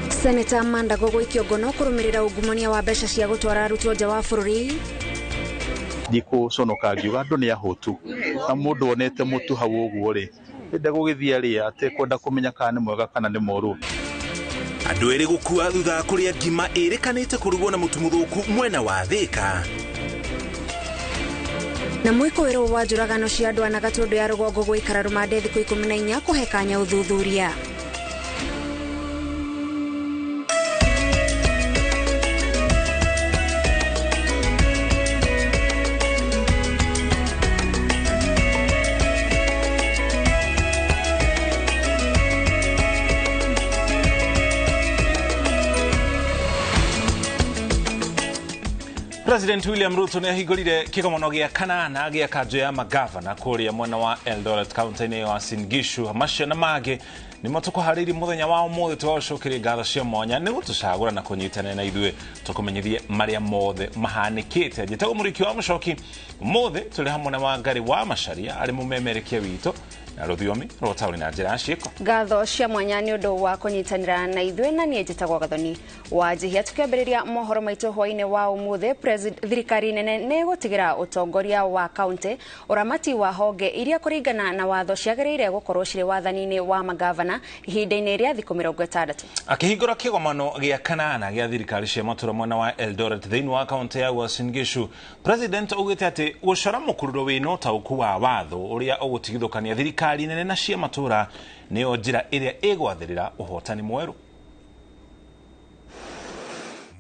Senator Mandago gũikio ngono kũrũmĩrĩra ungumania wa mbeca cia gũtwara arutwo nja wa bũrũri. Ndikũconoka ngiuga andũ nĩ ahũtu na mũndũ wonete mũtu hau ũguo rĩ ndegũgĩthiĩ arĩe atekwenda kũmenya kana nĩ mwega kana nĩ mũru. Andũ erĩ gũkua thutha wa kũrĩa ngima ĩrĩkanĩte kũrugwo na mũtu mũthũku mwena wa Thĩka. Na mwĩkũĩrwo wa njũragano cia andũ ana Gatũndũ ya rũgongo gũikara rũmande thikũ 14 kũhe kanya ũthuthuria. President William Ruto nĩ ahingũrire kĩgomano gĩa kanana gĩa kanjũ ya magavana kũrĩa mwena wa Eldoret kaunti-inĩ ya Uasin Gishu. Macio na mangĩ nĩmo tũkũharĩirie mũthenya wa ũmũthĩ. Tũgagũcokeria ngatho cia mwanya nĩ gũtũcagũra na kũnyitanĩra na ithuĩ tũkũmenyithie marĩa mothe mahanĩkĩte. Njĩtagwo Mũrĩki wa Mũcoki. Ũmũthĩ tũrĩ hamwe na Wangari wa Macharia arĩ mũmemerekia witũ na rũthiomi rwa taũni na njĩra ya ciĩko. Ngatho cia mwanya nĩ ũndũ wa kũnyitanĩra na ithuĩ na niĩ njĩtagwo Gathoni wa Njihia. Tũkĩambĩrĩria mohoro maitũ hwaĩ-inĩ wa ũmũthĩ, thirikari nene nĩ ĩgũtigĩra ũtongoria wa kaunti ũramati wa honge iria kũringana na watho ciagĩrĩire gũkorwo cirĩ wathani-inĩ wa magavana ihinda-inĩ rĩa thikũ 60. Akĩhingũra kĩgomano gĩa kanana gĩa thirikari cia matũra mwena wa Eldoret thĩinĩ wa kaunti ya Uasin Gishu, President augĩte atĩ gũcora mũkururo wĩna ũtaũku wa watho ũrĩa ũgũtigithũkania thirikari nene na cia matũra nĩyo njĩra ĩrĩa ĩgwathĩrĩra ũhotani mwerũ.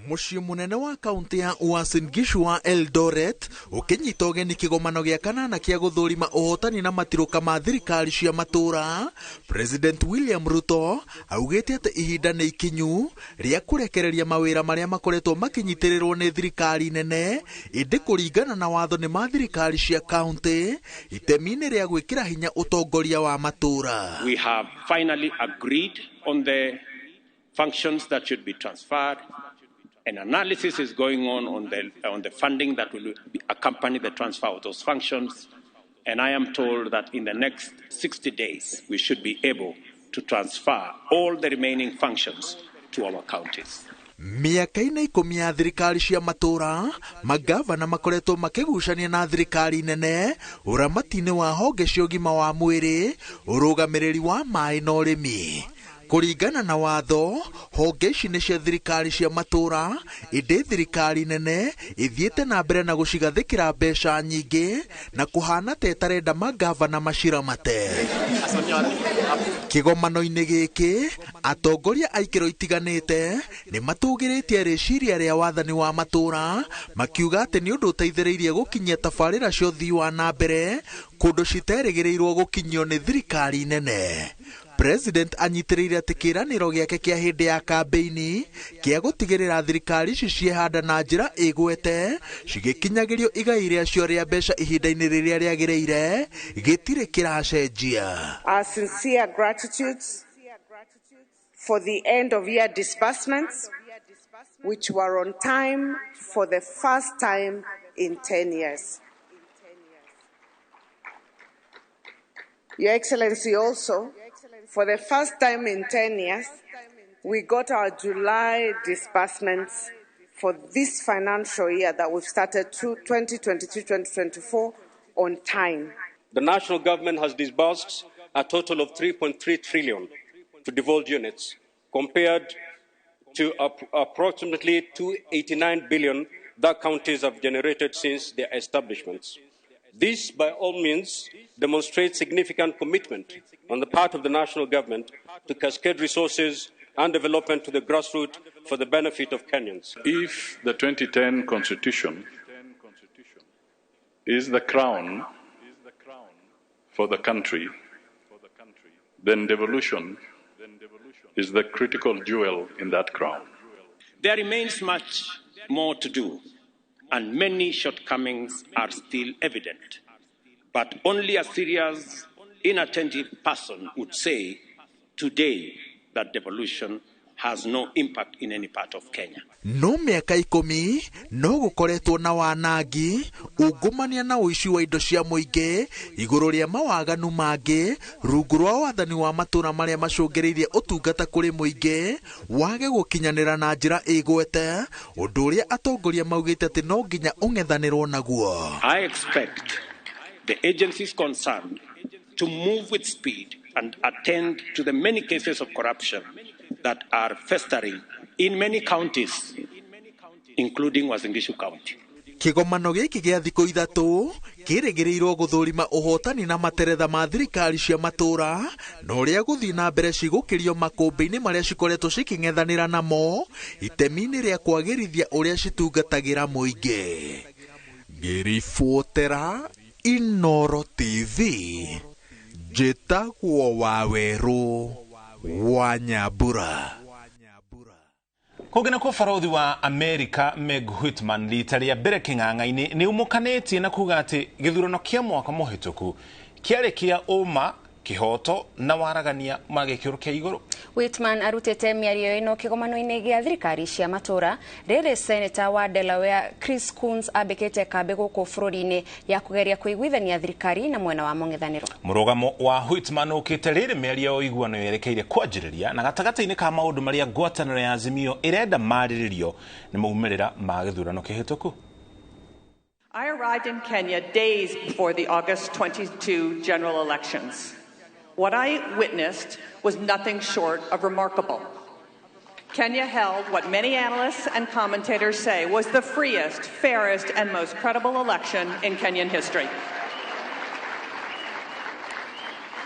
Mũciĩ mũnene wa kaunti ya Uasin Gishu wa Eldoret ũkĩnyita ũgeni kĩgomano gĩa kanana kĩa gũthũrima ũhotani na matirũka ma thirikari cia matũra, President William Ruto augĩte atĩ ihinda nĩ ikinyu rĩa kũrekereria mawĩra marĩa makoretwo makĩnyitĩrĩrwo nĩ thirikari nene, ĩndĩ kũringana na watho nĩ ma thirikari cia kaunti itemi-inĩ rĩa gwĩkĩra hinya ũtongoria wa matũra. We have finally agreed on the functions that should be transferred. An analysis is going on the funding that will accompany the transfer of those functions. And I am told that in the next 60 days, we should be able to transfer all the remaining functions to our counties. Mĩaka-inĩ 10 ya thirikari cia matũra, magavana makoretwo makĩgucania na thirikari nene ũramati-inĩ wa honge cia ũgima wa mwĩrĩ, ũrũgamĩrĩri wa maĩ na ũrĩmi. Kũringana na watho, honge ici nĩ cia thirikari cia matũra, ĩndĩ thirikari nene ĩthiĩte na mbere na gũcigathĩkĩra mbeca nyingĩ na kũhana ta ĩtarenda magavana maciramate. Kĩgomano-inĩ gĩkĩ, atongoria a ikĩro itiganĩte nĩ matũgĩrĩtie rĩciria rĩa wathani wa matũra, makiuga atĩ nĩ ũndũ ũteithĩrĩirie gũkinyia tabarĩra cia ũthii wa na mbere kũndũ citerĩgĩrĩirwo gũkinyio nĩ thirikari nene. President anyitĩrĩire atĩ kĩĩranĩro gĩake kĩa hĩndĩ ya kambĩini kĩa gũtigĩrĩra thirikari ici ciehanda na njĩra ĩgwete cigĩkinyagĩrio igai rĩacio rĩa mbeca ihinda-inĩ rĩrĩa rĩagĩrĩire gĩtirĩ kĩracenjia. Our sincere gratitude for the end of year disbursements, which were on time for the first time in 10 years. Your Excellency, also, for the first time in 10 years, we got our July disbursements for this financial year that we've started 2023-2024 on time. The national government has disbursed a total of 3.3 trillion to devolved units, compared to approximately 289 billion that counties have generated since their establishments. This, by all means, demonstrates significant commitment on the part of the national government to cascade resources and development to the grassroots for the benefit of Kenyans. If the 2010 Constitution is the crown for the country, then devolution is the critical jewel in that crown. There remains much more to do, and many shortcomings are still evident. But only a serious, inattentive person would say today that devolution has no impact in any part of Kenya. No mĩaka 10 no gũkoretwo na wanangi, ungumania na ũici wa indo cia mũingĩ igũrũ rĩa mawaganu mangĩ rungu rwa wathani wa matũra marĩa macũngĩrĩirie ũtungata kũrĩ mũingĩ wage gũkinyanĩra na njĩra ĩgwete, ũndũ ũrĩa atongoria maugĩte atĩ no nginya ũng'ethanĩrwo naguo. I expect the agencies concerned to move with speed and attend to the many cases of corruption that are festering in many counties, including Uasin Gishu County. Kĩgomano gĩkĩ gĩa thikũ 3 kĩrĩgĩrĩirwo gũthũrima ũhotani na materetha ma thirikari cia matũra na ũrĩa gũthiĩ na mbere cigũkĩrio makũmbĩ-inĩ marĩa cikoretwo cikĩng'ethanĩra namo itemi-inĩ rĩa kwagĩrithia ũrĩa citungatagĩra mũingĩ. Ngĩribotera Inoro TV, njĩtagwo Wawerũ wa Nyambura. Kũngĩ nakuo barothi wa Amerika Meg Whitman rita rĩa mbere kĩng'ang'a-inĩ nĩ ũmũkanĩtie na kuga atĩ gĩthurano kĩa mwaka mũhĩtũku kĩarĩ kĩa ũma, kĩhoto na waragania ma gĩkĩro kĩa igũrũ. Whitman arutĩte mĩario ĩno kĩgomano-inĩ gĩa thirikari cia matũra rĩrĩ seneta wa Delaware Chris Coons ambĩkĩte kambĩ gũkũ bũrũri-inĩ ya kũgeria kũiguithania thirikari na mwena wa mũng'ethanĩro. Mũrũgamo wa Whitman ũkĩte rĩrĩ mĩario ya ũiguano yerekeire kwanjĩrĩria na gatagatĩ-inĩ ka maũndũ marĩa ngwatanĩro ya Azimio ĩrenda marĩrĩrio nĩ maumĩrĩra ma gĩthurano kĩhĩtũku. I arrived in Kenya days before the August 22 general elections. What I witnessed was nothing short of remarkable. Kenya held what many analysts and commentators say was the freest, fairest, and most credible election in Kenyan history.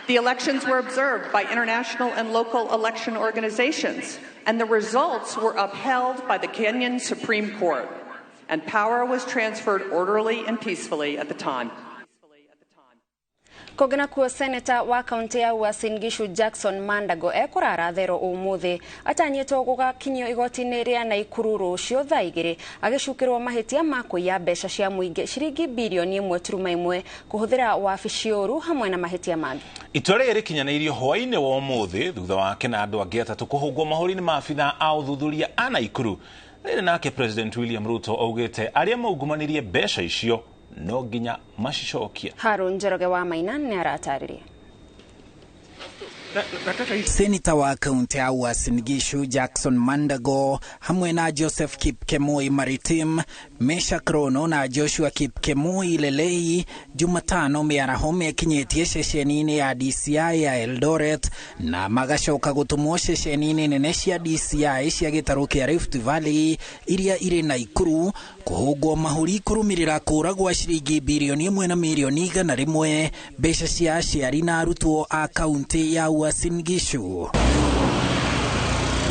The elections were observed by international and local election organizations, and the results were upheld by the Kenyan Supreme Court, and power was transferred orderly and peacefully at the time. Kũngĩ nakuo seneta wa kaunti ya Uasin Gishu Jackson Mandago ekũrara thero ũmũthĩ atanyĩtwo gũgakinyio igoti-inĩ rĩa Naikuru rũciũ thaa 2 agĩcukĩrwo mahĩtia ma kũiya mbeca cia mũingĩ ciringi birioni 1.1 kũhũthĩra wabici ũru hamwe na mahĩtia mangĩ. Itua rĩrĩ rĩkinyanĩirio hwaĩ-inĩ wa ũmũthĩ thutha wake na andũ angĩ 3 kũhũngwo mahũri-inĩ ma abithaa a ũthuthuria a Naikuru. Rĩrĩ nake President William Ruto augĩte arĩa maungumanirie mbeca icio no nginya macicokie. Harun Njoroge wa Maina nĩ aratarĩria. Seneta wa kaunti ya Uasin Gishu Jackson Mandago hamwe na Joseph Kipkemoi Maritim, Mesha Krono na Joshua Kipkemoi Lelei Jumatano mĩaraho mekinyĩtie ceceni-inĩ ya DCI ya Eldoret na magacoka gũtũmwo ceceni-inĩ nene cia DCI cia gĩtarũ kĩa Rift Valley iria irĩ Naikuru kũhũngwo mahũri kũrũmĩrĩra kũũra gwa ciringi birioni 1 na mirioni 100 mbeca cia aciari na arutwo a kaunti ya Uasin Gishu.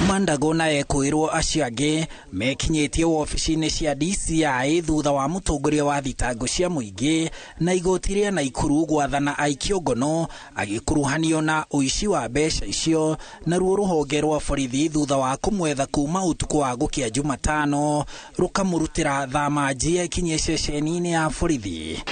Mandago na ekwĩrwo acio angĩ mekinyĩtie wobici-inĩ cia DCI thutha wa mũtongoria wa thitango cia mũingĩ na igoti rĩa Naikuru gwathana aikio ngono agĩkuruhanio na ũici wa mbeca icio naruo rũhonge rwa borithi thutha wa kũmwetha kuma ũtukũ wa gũkĩa Jumatano rũkamũrutĩra thama njie ekinyie ceceni-inĩ ya borithi.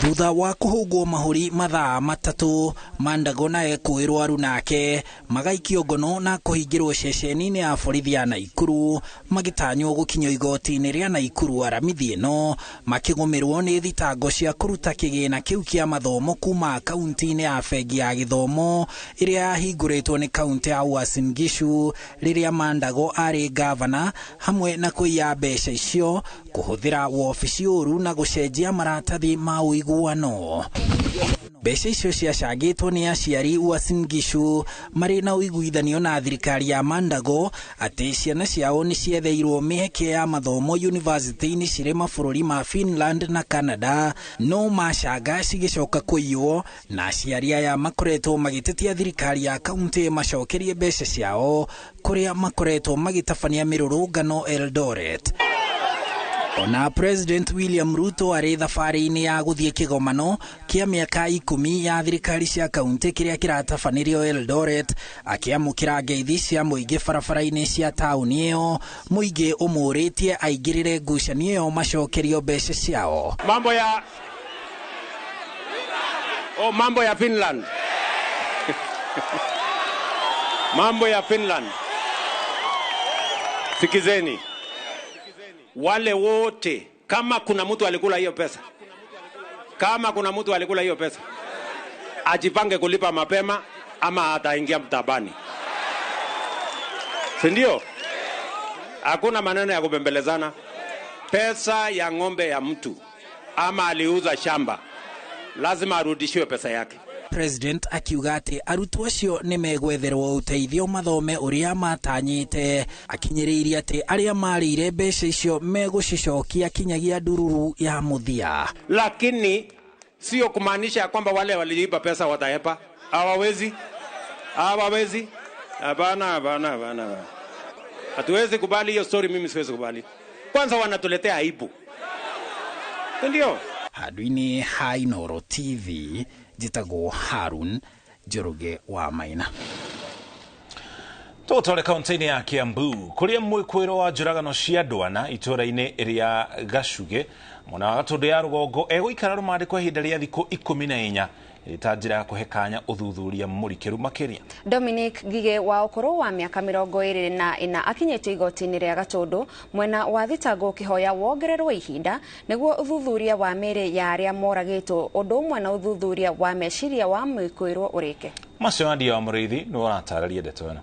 Thutha wa kũhũngwo mahũri mathaa 3 Mandago na ekwĩrwo arunake magaikio ngono na kũhingĩrwo ceceni-inĩ ya borithi ya Naikuru magĩtanywo gũkinyio igoti-inĩ rĩa Naikuru aramithi ĩno makĩgũmĩrwo nĩ thitango cia kũruta kĩgĩna kĩu kĩa mathomo kuma kaunti-inĩ ya bengi ya gĩthomo ĩrĩa yahingũrĩtwo nĩ kaunti ya Uasin Gishu rĩrĩa Mandago arĩ gavana hamwe na kũiya mbeca icio kũhũthĩra wobici ũru na gũcenjia maratathi ma ũiguano. Mbeca icio ciacangĩtwo nĩ aciari Uasin Gishu marĩ na ũiguithanio na thirikari ya Mandago atĩ ciana ciao nĩ cietheirwo mĩeke ya mathomo yunivasĩtĩ-inĩ cirĩ mabũrũri ma Finland na Canada no macanga cigĩcoka kũiywo na aciari aya makoretwo magĩtetia thirikari ya kaunti macokerie mbeca ciao kũrĩa makoretwo magĩtabania mĩrũrũngano Eldoret. Ona President William Ruto arĩ thabarĩ-inĩ ya gũthiĩ kĩgomano kĩa mĩaka 10 ya thirikari cia kaunti kĩrĩa kĩratabanĩrio Eldoret akĩamũkĩra ngeithi cia mũingĩ barabara-inĩ cia taũni ĩyo mũingĩ ũmũrĩtie aingĩrĩre ngucanio ĩyo macokerio mbeca ciao. Mambo ya Finland. Mambo ya Finland. Sikizeni, wale wote, kama kuna mtu alikula hiyo pesa, kama kuna mtu alikula hiyo pesa, ajipange kulipa mapema ama ataingia mtabani, si ndio? Hakuna maneno ya kubembelezana. Pesa ya ng'ombe ya mtu ama aliuza shamba, lazima arudishiwe pesa yake. President akiuga atĩ arutwo acio nĩ megwetherwo ũteithio mathome ũrĩa matanyĩte, akinyĩrĩirie atĩ arĩa marĩire mbeca icio megũcicokia kinyagia ndururu ya mũthia. Lakini sio kumaanisha ya kwamba wale waliiba pesa watahepa. Hawawezi, hawawezi. Hapana, hapana, hapana. Hatuwezi kubali hiyo story, mimi siwezi kubali. Kwanza wanatuletea aibu, ndio? Handũ-inĩ ha Inooro TV njĩtagwo Harun Njoroge wa Maina. Tũgũtware kaunti-inĩ ya Kiambu kũrĩa mwĩkwĩro wa njũragano cia ndwana itũũra-inĩ rĩa Gacuge mwena wa Gatũndũ ya rũgongo egũikara rũmande kwa ihinda rĩa thikũ 14 ĩrĩ ta njĩra ya kũhe kanya ũthuthuria mũrikĩru makĩria. Dominic Ngige wa ũkũrũ wa mĩaka 24 akinyĩtio igoti-inĩ rĩa Gatũndũ mwena wa thitango ũkĩhoya wongererwo ihinda nĩguo ũthuthuria wa mĩĩrĩ ya arĩa moragĩtwo ũndũ ũmwe na ũthuthuria wa meciria wa mwĩkwĩrwo ũrĩke. Macio Andia wa Mũrĩithi nĩwe ũratarĩria ndeto ĩno.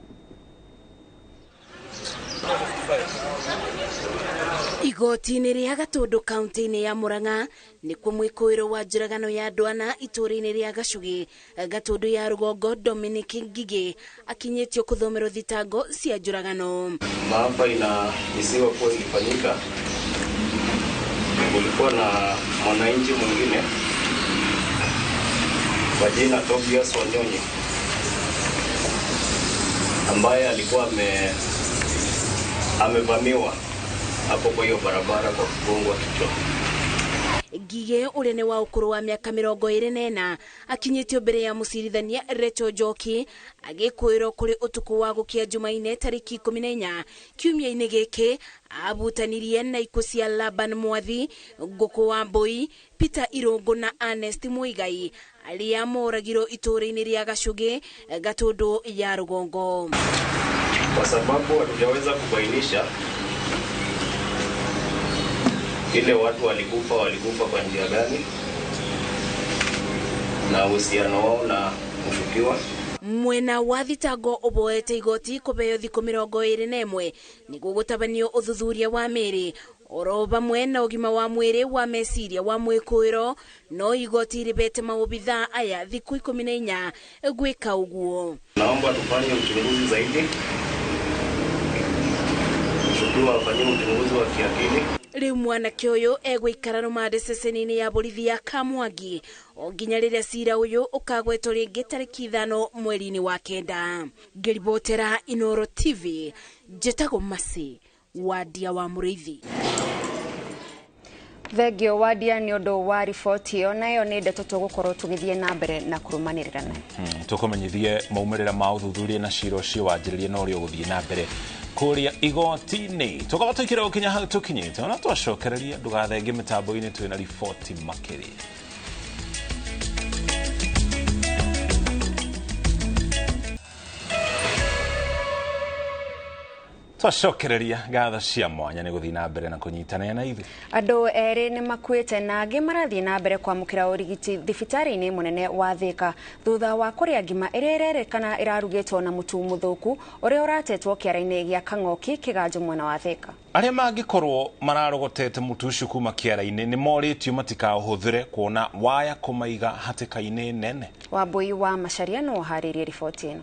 Igoti-inĩ rĩa Gatũndũ kaunti-inĩ ya Murang'a nĩkuo mwĩkũĩro wa njũragano ya ndwana itũũra-inĩ rĩa Gacuge Gatũndũ ya rũgongo Dominic Ngige akinyĩtio kũthomerwo thitango cia njũragano. Maafa inahisiwa kuwa ilifanyika, kulikuwa na mwananchi mwingine kwa jina Tobias Wanyonyi ambaye alikuwa amevamiwa hapo kwa hiyo barabara kwa kugongwa kichwa. Ngige ũrĩa nĩ wa ũkũrũ wa mĩaka 24 akinyĩtio mbere ya mũcirithania Rachel Njoki agĩkwĩrwo kũrĩ ũtukũ wa gũkĩa Jumaine tarĩki 14 kiumia-inĩ gĩkĩ abutanirie na ikuũ cia Laban Mwathi, Ngũkũ wa Mbũi, Peter Irũngũ na Ernest Muigai arĩa moragirwo itũũra-inĩ rĩa Gacuge Gatũndũ ya rũgongo. Kwa sababu hatujaweza kubainisha ile watu walikufa kwa njia gani na uhusiano wao na mshukiwa. Mwena wa thitango ũboete igoti kũheo thikũ 21 nĩguo gũtabanio ũthuthuria wa mĩĩrĩ oro vamwe na ũgima wa mwĩrĩ wa meciria wa mwĩkũĩro, no igoti rĩbete maobithaa aya thikũ 14 gwĩka ũguo. Naomba tufanye uchunguzi zaidi, mshukiwa afanye uchunguzi wa kiakili. Rĩu mwanake ũyũ egũikara rũmande ceceni-inĩ ya borithi ya Kamwangi o nginya rĩrĩa cira ũyũ ũkagwetwo rĩngĩ tarĩki 5 mweri-inĩ wa 9. Ngĩribotera Inooro TV njĩtagwo Mercy Wadia wa Mũrĩithi. Thengio Wadia nĩ ũndũ wa riboti ĩyo, nayo nĩ ndeto tũgũkorwo tũgĩthiĩ na mbere na kũrũmanĩrĩra nayo. Tũkũmenyithie maumĩrĩra ma ũthuthuria na cira ũcio wanjĩrĩrie na ũrĩa ũgũthiĩ na mbere kũrĩa igoti-inĩ. Tũkaba tũikire gũkinya hau tũkinyĩte, ona twacokereria ndũgathenge mĩtambo-inĩ twĩna riboti makĩria. Twacokereria ngatho cia mwanya nĩ gũthiĩ na mbere na kũnyitanĩra na ithuĩ. Andũ erĩ nĩ makuĩte na angĩ marathiĩ na mbere kwamũkĩra ũrigiti thibitarĩ-inĩ mũnene wa Thika thutha wa kũrĩa ngima ĩrĩa ĩrerĩkana ĩrarugĩtwo na mũtu mũthũku ũrĩa ũratetwo kĩara-inĩ gĩa Kang'oki Kĩganjo mwena wa Thika. Arĩa mangĩkorwo mararogotete mũtu ũcio kuma kĩara-inĩ nĩ morĩtio matikaũhũthĩre kuona waya kũmaiga hatĩka-inĩ nene. Wambui wa Macharia no ũharĩrie riboti ĩno.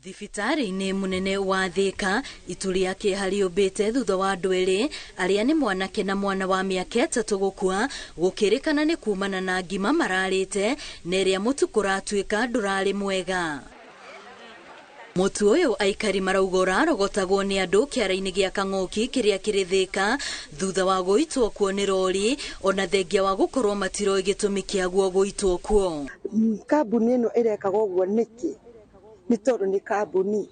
Thibitarĩ-inĩ mũnene wa Thika itu rĩa kĩeha rĩũmbĩte thutha wa andũ erĩ arĩa nĩ mwanake na mwana wa mĩaka 3 gũkua gũkĩrĩkana nĩ kumana na ngima mararĩte na ĩrĩa mũtu kũratuĩka ndũrarĩ mwega. Mũtu ũyũ aikari marauga ũrarogotagwo nĩ andũ kĩara-inĩ gĩa Kang'oki kĩrĩa kĩrĩ Thika thutha wa gũitwo kuo nĩ rori ona thengia wa gũkorwo matiroĩ gĩtũmi kĩaguo gũitwo kuo. Kambuni ĩno ĩrekaga ũguo nĩkĩ? Nĩ tondũ nĩ kambuni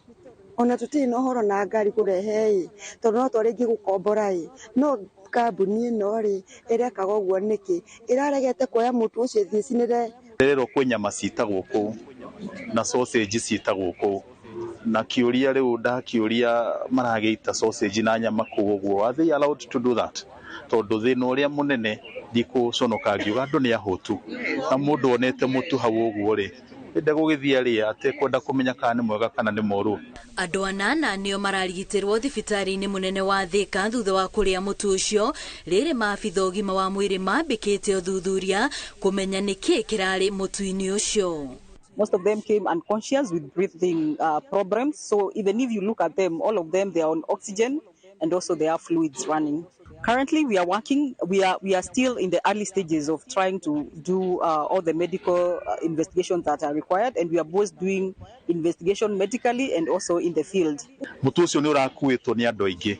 ona tũtirĩ na ũhoro na ngari kũrehe ĩ tondũ no twarĩngĩ gũkombora ĩ no kambuni ĩno rĩ ĩrekaga ũguo nĩkĩ? Ĩraregete kuoya mũtu ũcio ĩthiĩ ĩcinĩre. Rĩrwo kwĩ nyama citagwo kũu na sausage citagwo kũu Na kĩũria rĩu ndakĩũria maragĩita sausage na nyama kũu ũguo, are they allowed to do that? Tondũ thĩna ũrĩa mũnene ndikũconoka ngiuga andũ nĩ ahũtu, na mũndũ onete mũtu hau ũguo rĩ, ndegũgĩthiĩ arĩe atekwenda kũmenya kana nĩ mwega kana nĩ mũru. Andũ anana nĩo mararigitĩrwo thibitarĩ-inĩ mũnene wa Thika thutha wa kũrĩa mũtu ũcio, rĩrĩ maabitha ũgima wa mwĩrĩ mambĩkĩte ũthuthuria kũmenya nĩkĩ kĩrarĩ mũtu-inĩ ũcio. Most of them came unconscious with breathing problems. So even if you look at them, all of them, they are on oxygen and also there are fluids running. Currently, we are working, we are still in the early stages of trying to do all the medical investigations that are required, and we are both doing investigation medically and also in the field. Mũtu ũcio nĩ ũrakuĩtwo nĩ andũ aingĩ,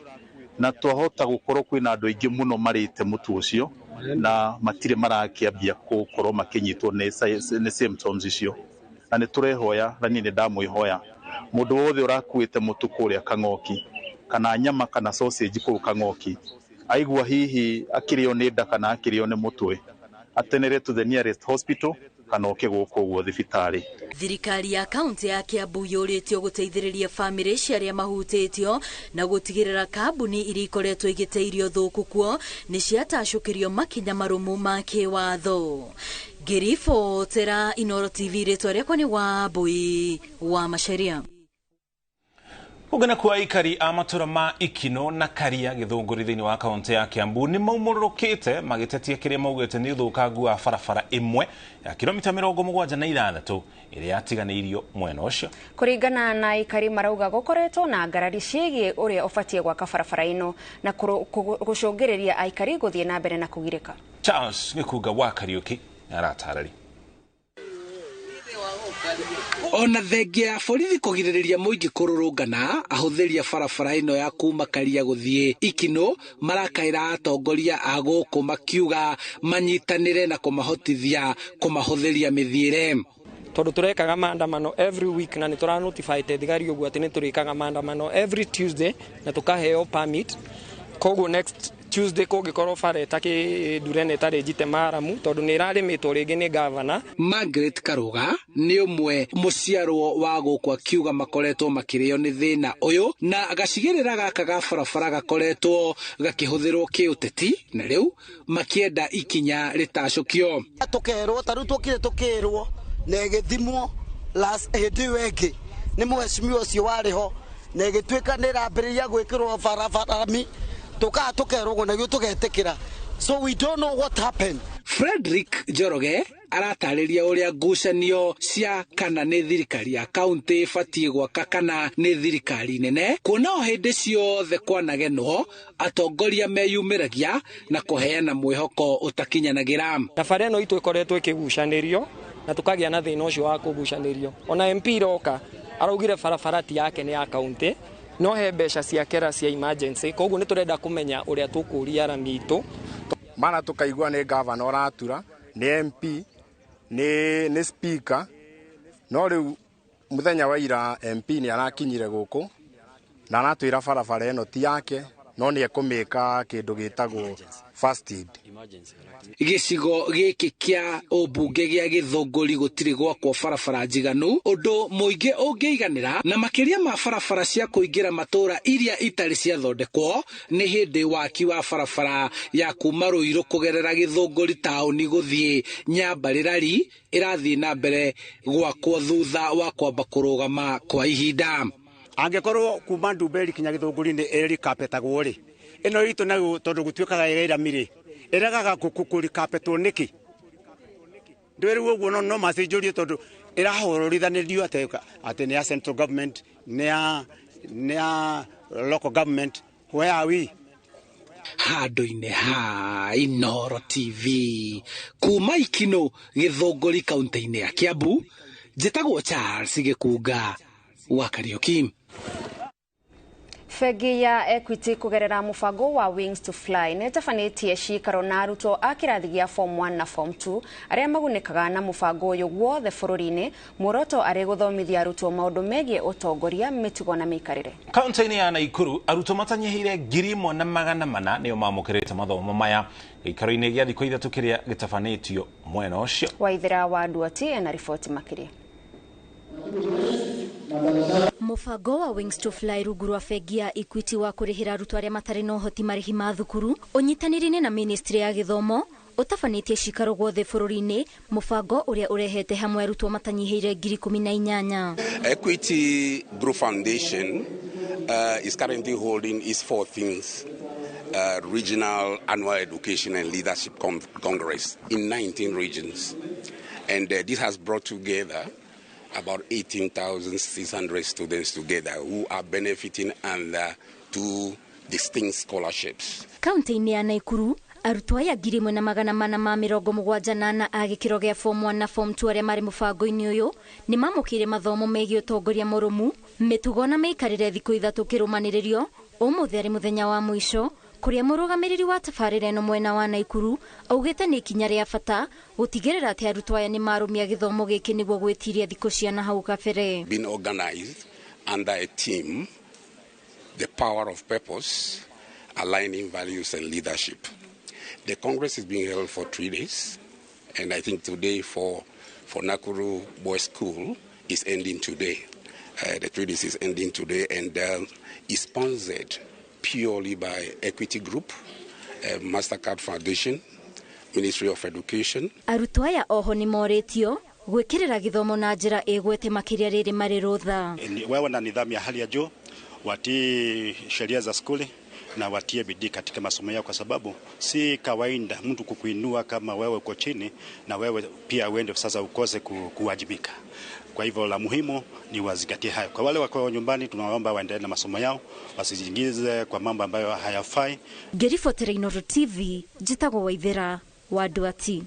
na twahota gũkorwo kwĩna andũ aingĩ mũno marĩte mũtu ũcio na matirĩ marakĩambia gũkorwo makĩnyitwo nĩ symptoms icio. Na nĩ tũrehoya, na niĩ nĩ ndamwĩhoya, mũndũ wothe ũrakuĩte mũtu kũrĩa Kang'oki kana nyama kana sausage kũu Kang'oki, aigua hihi akĩrĩo nĩ nda kana akĩrĩo nĩ mũtwe, atenere to the nearest hospital kana oke gũkũ ũguo thibitarĩ. Thirikari ya kaunti ya Kiambu yũrĩtio gũteithĩrĩria bamĩrĩ cia arĩa mahutĩtio na gũtigĩrĩra kambuni iria ikoretwo igĩte irio thũku kuo nĩ ciatacũkĩrio makinya marũmu ma kĩwatho. Ngĩribotera Inooro TV, rĩtwa rĩakwa nĩ Wambui wa Macharia. Kũngana kwa aikari a matũra ma Ikino na Karia Gĩthũngũri thĩinĩ wa kaunti ya Kiambu nĩ maumũrũrũkĩte magĩtetia kĩrĩa maugĩte nĩ ũthũkangu wa barabara ĩmwe ya kilomita 76 ĩrĩa yatiganĩirio mwena ũcio. Kũringana na aikari marauga gũkoretwo na ngarari ciĩgiĩ ũrĩa ũbatiĩ gwaka barabara ĩno na gũcũngĩrĩria aikari gũthiĩ na mbere na kũgirĩka. Charles Gĩkunga wa Kariũki aratarĩria. Ona thengia ya borithi kũgirĩrĩria mũingĩ kũrũrũngana, ahũthĩri a barabara ĩno ya kuma Karia gũthiĩ Ikino marakaĩra atongoria a gũkũ makiuga manyitanĩre na kũmahotithia kũmahũthĩria mĩthiĩre. Tondũ tũrekaga maandamano every week na nĩ tũranotify thigari ũguo atĩ nĩ tũrĩkaga maandamano every Tuesday na tũkaheo permit. Koguo next Tuesday kũngĩkorwo bara ĩtakĩndure ĩtarĩ njite maramu tondũ nĩ ĩrarĩmĩtwo rĩngĩ nĩ gavana. Margaret Karuga nĩ ũmwe mũciarwo wa gũkũ akiuga makoretwo makĩrĩo nĩ thĩna ũyũ na gacigĩrĩra gaka ga barabara gakoretwo gakĩhũthĩrwo kĩũteti na rĩu makĩenda ikinya rĩtacũkio. Tũkerwo ta rĩu tũkire tũkĩrwo na ĩgĩthimwo last hĩndĩ ĩyo ĩngĩ nĩ mũhecimiwa ũcio warĩ ho na ĩgĩtuĩka nĩ ĩrambĩrĩria gwĩkĩrwo barabara tukaa tukerwo na tugetĩkĩra, so we don't know what happened. Frederick Njoroge aratarĩria ũrĩa ngucanio cia kana nĩ thirikari ya kaunti ĩbatiĩ gwaka kana nĩ thirikari nene, kuona o hĩndĩ ciothe kwanagenwo atongoria meyumĩragia na kũheana mwĩhoko ũtakinyanagĩra. Thabarĩ ĩno itũ ĩkoretwo ĩkĩgucanĩrio na tũkagĩa na thĩna ũcio wa kũgucanĩrio. Ona MP roka araugire barabara ti yake nĩ ya kaunti, no he mbeca cia kera cia emergency, koguo nĩ tũrenda kũmenya ũrĩa tũkũria arami itũ. Mara tũkaigua nĩ gavana ũratura, nĩ MP, nĩ speaker, no rĩu mũthenya wa ira MP nĩ arakinyire gũkũ na aratwĩra barabara ĩno ti yake no nĩ ekũmĩka kĩndũ gĩtagwo first aid. Gĩcigo gĩkĩ kĩa ũmbunge gĩa Gĩthũngũri gũtirĩ gwakwo barabara njiganu, ũndũ mũingĩ ũngĩiganĩra na makĩria ma barabara cia kũingĩra matũũra iria itarĩ ciathondekwo nĩ hĩndĩ waki wa barabara ya kuma Rũirũ kũgerera Gĩthũngũri taũni gũthiĩ Nyambarĩrari ĩrathiĩ na mbere gwakwo thutha wa kwamba kũrũgama kwa ihinda. Angĩkorwo kuma Ndumberi kinya Gĩthũngũri nĩ ĩrikapetagwo rĩ, ĩno itũ nayo tondũ gũtuĩkaga ĩramirĩ ĩregaga kũrikapetwo nĩkĩ? Ndwĩrĩu ũguo no macinjũrie tondũ ĩrahũrũrithanĩrio atĩ nĩ ya central government, nĩ ya local government, where are we? Handũ-inĩ ha Inooro TV kuma Ikino Gĩthũngũri kaunti-inĩ ya Kiambu, njĩtagwo Charles Gĩkunga wa Kariũki. Bengi ya Equity kugerera mubango wa Wings to Fly nĩ ĩtabanĩtie cikaro na arutwo a kĩrathi gĩa form 1 na form 2 arĩa magunĩkaga na mubango ũyũ guothe bũrũri-inĩ, muoroto arĩ gũthomithia arutwo maũndũ megiĩ ũtongoria, mĩtugo na mĩikarĩre. Kaunti-inĩ ya Naikuru arutwo matanyihĩire 1400 nĩo mamũkĩrĩte mathomo maya gĩikaro-inĩ gĩa thikũ ithatũ kĩrĩa gĩtabanĩtio mwena ũcio. Waithera wa Nduati ena riboti makĩria. Mũbango wa Wings to Fly rungu rwa bengi ya Equity wa kũrĩhĩra arutwo arĩa matarĩ na ũhoti marĩhi ma thukuru ũnyitanĩri-inĩ na ministry ya gĩthomo ũtabanĩtie cikaro guothe bũrũri-inĩ, mũbango ũrĩa ũrehete hamwe arutwo matanyihĩire 18,000. Equity Group Foundation is currently holding its 14th Regional Annual Education and Leadership Congress in 19 regions. And this has brought together about 18,600 students together who are benefiting under two distinct scholarships. Kaunti-inĩ ya Naikuru arutwo aya 1474 a gĩkĩro gĩa form 1 na form 2 arĩa marĩ mũbango-inĩ ũyũ nĩ mamũkĩire mathomo megiĩ ũtongoria mũrũmu, mĩtugo na mĩikarĩre thikũ 3 kĩrũmanĩrĩrio. Ũmũthĩ arĩ mũthenya wa mũico kũrĩa mũrũgamĩrĩri wa tabarĩra ĩno mwena wa Naikuru augĩte nĩ ikinya rĩa bata gũtigĩrĩra atĩ arutwo aya nĩ marũmia gĩthomo gĩkĩ nĩguo gwĩtiria thikũ cia na hau kabere. Been organized under a team, the power of purpose, aligning values and leadership. The Congress is being held for 3 days, and I think today for Nakuru Boys School is ending today. The 3 days is ending today, and is sponsored purely by Equity Group, Mastercard Foundation, Ministry of Education. Arutwo aya oho nĩ morĩtio gwĩkĩrĩra gĩthomo na njĩra ĩgwete makĩria rĩrĩ marĩ rũtha. Wawe na nidhamu ya hali ya juu, watii sheria za skuli na watie bidii katika masomo yao, kwa sababu si kawaida mtu kukuinua kama wewe uko chini na wewe pia uende sasa ukose kuwajibika. Kwa hivyo la muhimu ni wazingatie hayo. Kwa wale wako nyumbani tunawaomba waendelee na masomo yao, wasijiingize kwa mambo ambayo hayafai. Ngĩribotera Inooro TV, njĩtagwo Waithera wa Nduati.